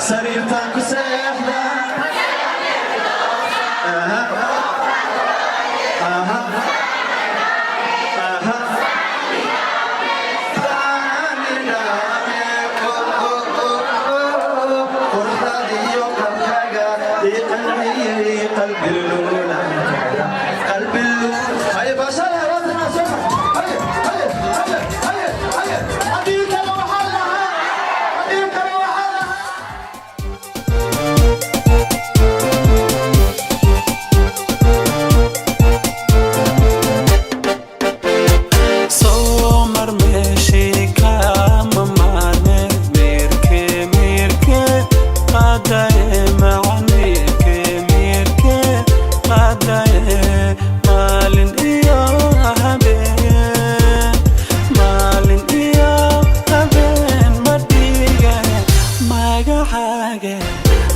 Sariirtaan ku seexda. Aha. Aha. Aha. Saami dhaame, oh, oh, oh, oh. Quruxdaada iyo qalkaaga ii qanciyey, qalbi luula, qalbi luula. Haye, baashaale, waadana soo bax. Haye, haye, haye, haye, haye. Haddii kale waxaa lahaa, haddii kale waxaa lahaa. Soo mar meeshii kama maarme, miirke miirke qaadaye macan, miirke miirke qaadaye, maalin iyo habeen, maalin iyo habeen ma dhigaye magacaaga.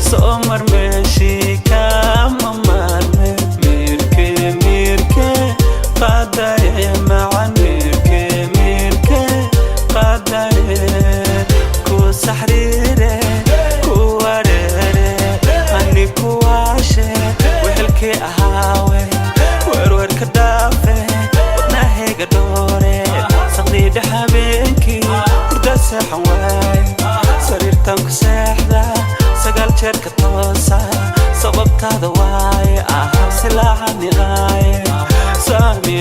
Soo mar meeshii kama maarme, miirke miirke qaadaye macan, miirke miirke qaadaye, ku saxriire, ku wareere, ani kuwaashe, wehelkii ahaawe, werwerka dhaafe, wadnahayga dhoore, saqdiidha habeenkii hurda seexan waaye, sariirtan ku seexda, 9 jeerka toosa, sababtaada waaye, ah silaaxaniqaaye, saami.